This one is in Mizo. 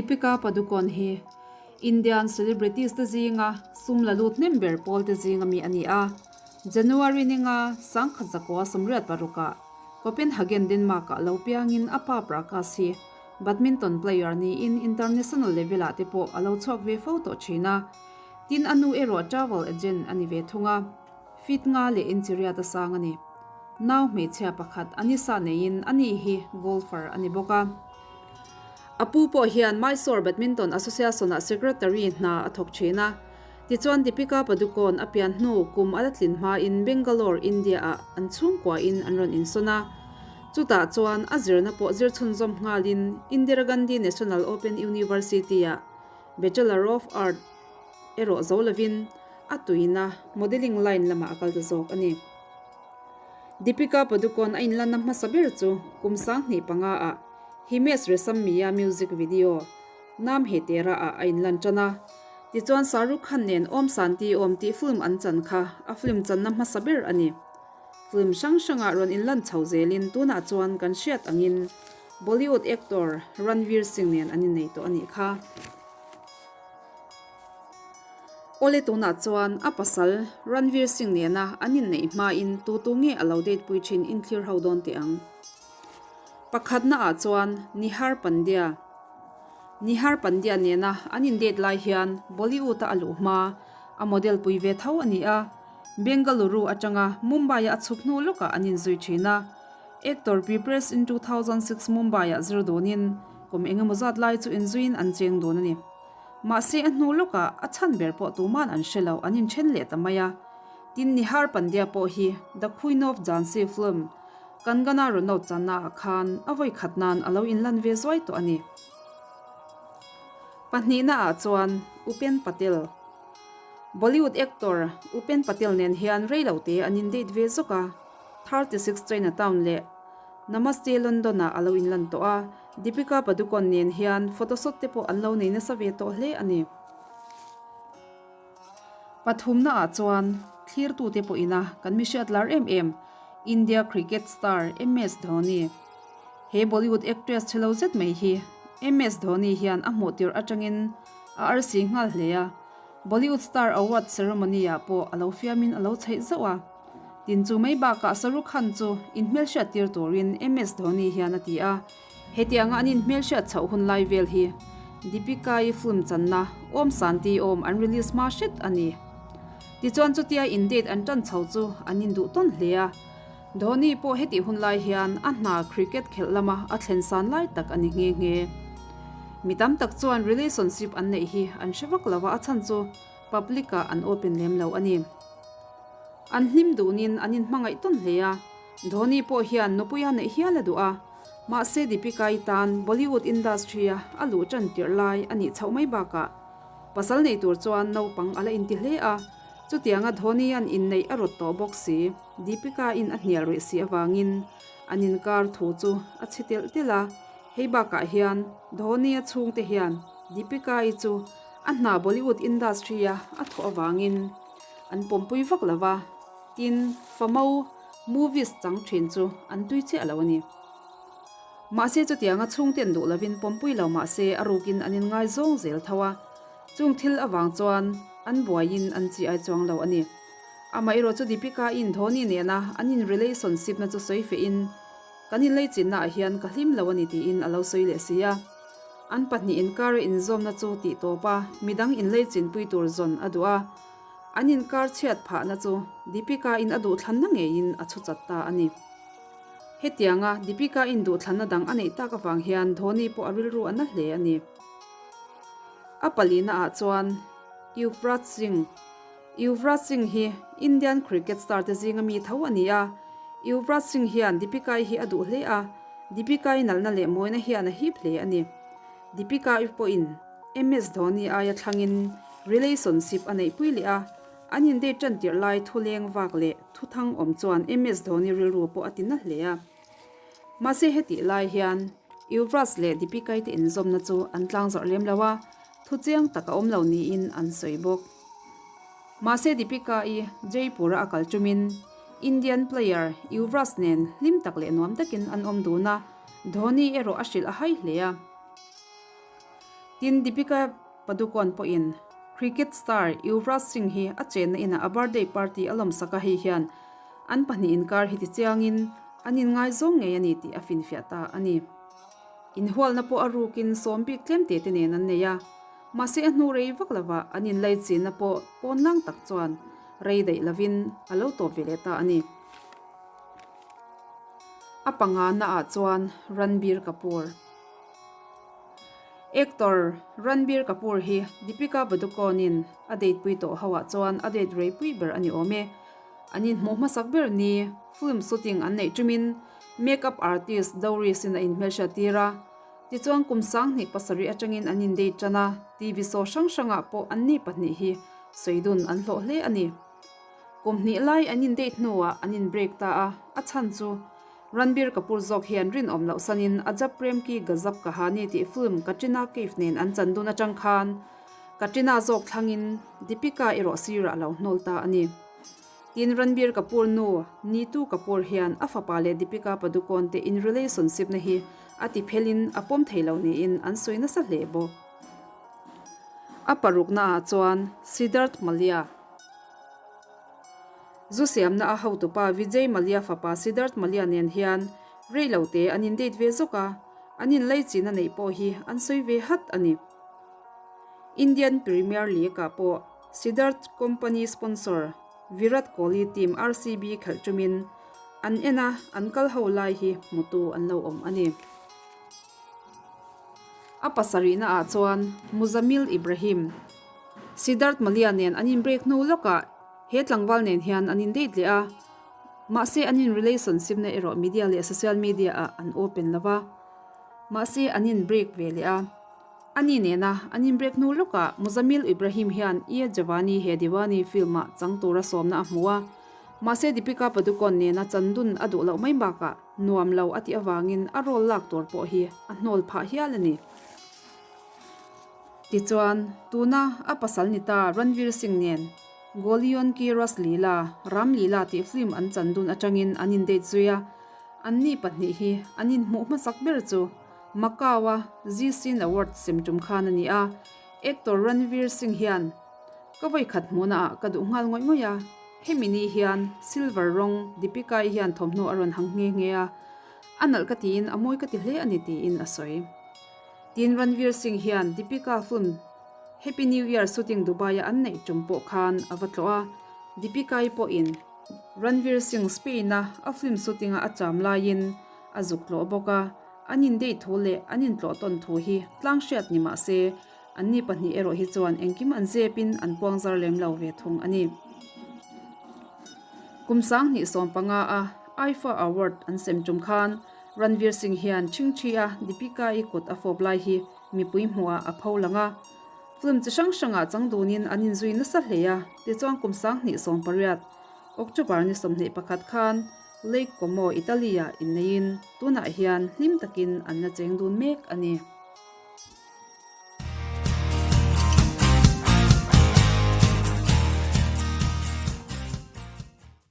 Deepika Padukone hi Indian celebrities te zinga sum la lut hnem ber pawl te zinga mi a ni a. January ninga 1986 ah Copenhagen, Denmark ah lo piangin a pa Prakash hi badminton player niin international level ah te pawh a lo chhuak ve fo tawh thin a. Tin a nu erawh travel agent a ni ve thung a, feet nga leh inch riat a sang a ni. Nau hmeichhia pakhat Anisa neiin ani hi golfer a ni bawk a. A pu pawh hian Mysore Badminton Association-ah secretary hna a thawk thin a. Tichuan Deepika Padukone a pian hnu kum a la tlin hmain Bangalore, India-ah an chhungkuain an rawn insawn a. Chutah chuan a zirna pawh zir chhunzawm nghalin Indira Gandhi National Open University-ah Bachelor of Art erawh zo lovin a tuina modelling line lamah a kal ta zawk a ni. Deepika Padukone a inlanna hmasa ber chu kum 2005 ah Himesh Reshammiya music video Naam He Tera ah a inlan tan a. Tichuan Shah Rukh Khan nen Om Shanti Om tih film an chan kha a film channa hmasa ber a ni. Film hrang hrangah rawn inlan chho zelin tunah chuan kan hriat angin Bollywood actor Ranveer Singh nen an innei tawh a nih kha. Awle tunah chuan a pasal Ranveer Singh nena an inneih hmain tu tu nge a lo date pui thin inthlir ho dawn teh ang. Pakhatna ah chuan Nihar Pandya. Nihar Pandya nena an in date lai hian Bollywood a a luh hma a model pui ve tho a ni a, Bengaluru atanga Mumbai a a chhuk hnu lawkah an inzui thin a. Actor prepares in 2006 Mumbai ah zir dawnin kum engemaw zat lai chu inzuiin an cheng dawn a ni. Mahse a hnu lawkah a chhan ber pawh tuman an hre lo, an inthen leh ta mai a. Tin Nihar Pandya pawh hi The Queen of Jhansi film Kangana Ranaut channa ah khan a vawi khat nan a lo inlan ve zuai tawh a ni. Pahnihna ah chuan Upen Patel. Bollywood actor Upen Patel nen hian rei lo te an in date ve zawk a, 36 Chinatown leh Namaste London ah a lo inlan tawh a. Deepika Padukone nen hian photoshoot te pawh an lo nei nasa ve tawh hle a ni. Pathumna ah chuan thlirtute pawhina kan mi hriat lar em em India cricket star MS Dhoni. He Bollywood actress chhelo zet mai hi MS Dhoni hian a hmuh tirh atangin a arsi nghal hle a, Bollywood Star Award ceremony ah pawh a lo fiamin a lo chheih zauh a. Tin chu mai bakah Shahrukh Khan chu inhmelhriat tir turin MS Dhoni hian a ti a, hetianga an inhmelhriat chhoh hun lai vel hi Deepika-i film channa Om Shanti Om an release hma hret a ni. Tichuan chutia in date an tan chho chu an induh tawn hle a, Dhoni pawh hetih hun lai hian a hna cricket khelh lama a thlen san lai tak a ni nghe nghe. Mi tam tak chuan relationship an neih hi an hre vak lo a, a chhan chu public-ah an open lem lo a ni. An hlim duhnin an inhmangaih tawn hle a, Dhoni pawh hian nupui a neih hial a duh a, mahse Deepika-i tan Bollywood industry-a a luh tan tirh lai a nih chhoh mai bakah pasal nei tur chuan naupang a la inti hle a, chutianga Dhoni-a'n inneih a rawt tawh bawk si, Deepika-in a hnial rih si avangin an inkar thu chu a chhe telh telh a, hei bakah hian Dhoni-a chhungte hian Deepika-i chu a hna Bollywood industry-a a thawh avangin An pawmpui vak lo va, tin, famo movies chang thin chu an tui chiah lo a ni. Mahse chutianga chhungten duh lovin pawmpui lo mahse a rukin an inngaizawng zel tho a, chung thil avang chuan an buaiin an chi ai chuang lo a ni. Amaherawh chu Deepika in Dhoni nena an in relationship na chu sawi fehin kan inleichinna ah hian ka hlim lo a ni tiin a lo sawi leh si a. An pahnih inkar a inzawmna chu tih tawp a, midang inleichinpui tur zawn a duh a. An inkar chhiat phahna chu Deepika-in a duhthlanna ngeiin a chhu chat ta a ni. Hetianga Deepika-in duhthlanna dang a neih tak avang hian Dhoni pawh a rilru a na hle a ni. A palihna ah chuan Yuvraj Singh Yuvraj Singh hi Indian cricket star te zinga mi tho a ni a. Yuvraj Singh hian Deepika-i hi a duh hle a. Deepika-i nalhna leh mawina hian a hip hle a ni. Deepika-i pawhin MS Dhoni aia thlangin relationship a neihpui leh a, an in date tan tirh lai thu leng vak leh thu thang awm chuan MS Dhoni rilru pawh a ti na hle a. Mahse hetih lai hian Yuvraj leh Deepika-i te inzawmna chu an tlang zawrh lem lo a, thu chiang tak a awm lo niin an sawi bawk. Mahse Deepika-i Jaipur-a a kal tumin Indian player Yuvraj nen hlim tak leh nuam takin an awm dun a, Dhoni erawh a hrilh a hai hle a. Tin, Deepika Padukone pawhin cricket star Yuvraj Singh hi a chenna inah a birthday party a lawmsak a, hei hian an pahnih inkar hi tichiangin an inngaizawng ngei a ni tih a finfiah ta a ni. Inhualna pawh a rukin sawm bik tlem te te nen an nei a, mahse a hnu rei vak lovah an inlaichinna pawh pawnlang tak chuan rei daih lovin a lo tawp ve leh ta a ni. A panga naah chuan Ranbir Kapoor. Actor Ranbir Kapoor hi Deepika Padukone-in a date pui tawh ho ah chuan a date rei pui ber a ni awm e. An inhmuh hmasak ber ni film shooting an neih ṭumin Make-up artist Doris-in a inhmelhriat tir a, tichuan kum 2007 atangin an indate tan a, TV show hrang hrangah pawh anni pahnih hi sawi dun an hlawh hle a ni. Kum hnih lai an indate hnuah an inbreak ta a, a chhan chu Ranbir Kapoor zawk hian rinawm loh sanin Ajab Prem Ki Gazab Kahani tih film Katrina Kaif nen an chan dun atang khan Katrina zawk thlangin Deepika erawh sirah a lo hnawl ta a ni. Tin, Ranbir Kapoor nu Neetu Kapoor hian a fapa leh Deepika Padukone te in relationship na hi a ti phelin a pawm thei lo niin an sawi nasa hle bawk. A parukna ah chuan Siddharth Mallya. Zu siamna a hotupa Vijay Mallya fapa Siddharth Mallya nen hian rei lo te an in date ve zawk a, an in laichin a neih pawh hi an sawi ve hat a ni. Indian Premier League ah pawh Siddharth Company sponsor Virat Kohli team RCB khelh tumin an en a, an kal ho lai hi hmutu an lo awm a ni. A pasarihna ah chuan Muzamil Ibrahim, Siddharth Mallya nen an in break hnu lawkah he tlangval nen hian an in date leh a, mahse an in relationship na erawh media leh social media ah an open lo va, mahse an in break ve leh a. A ni nena an inbreak hnu lawkah Muzamil Ibrahim hian Ye Jawani He Diwani film-ah chang tura sawmna a hmu a. Mahse Deepika Padukone nena chandun a duh loh mai bakah nuam lo a tih avangin a role lak tur pawh hi a hnawl phah hial a ni. Tichuan, tuna a pasal ni ta Ranveer Singh nen Goliyon Ki Ras Leela, Ram Leela tih film an chandun atangin an indate zui a. Anni pahnih hi an inhmuh hmasak ber chu Macau-a Zee Cine Award sem tum khan a ni a, actor Ranveer Singh hian ka vawikhat hmuhna ah ka duh nghal ngawih ngawih a, hemi ni hian silver rawng Deepika-i hian thawmhnaw a rawn hang nghe nghe a, a nalh ka tiin a mawi ka ti hle a ni tiin a sawi. Tin, Ranveer Singh hian Deepika film Happy New Year shooting Dubai-a an neih tum pawh khan a va tlawh a, Deepika-i pawhin Ranveer Singh Spain-a a film shooting-a a cham laiin a zuk tlawh bawk a, an indate thu leh an intlawh tawn thu hi tlang hriat ni mah se, anni pahnih erawh hi chuan engkim an zepin an puang zar lem lo ve thung a ni. Kum 2015 a IIFA Award an sem tum khan Ranveer Singh hian Chhingchhi a Deepika-i kut a fawp lai hi mipui hmuhah a pho lang a, film chi hrang hrangah chang dunin an inzui nasa hle a, tichuan kum 2018 October ni 21 khan Lake Como, Italy-ah inneiin tunah hian hlim takin an la cheng dun mek a ni.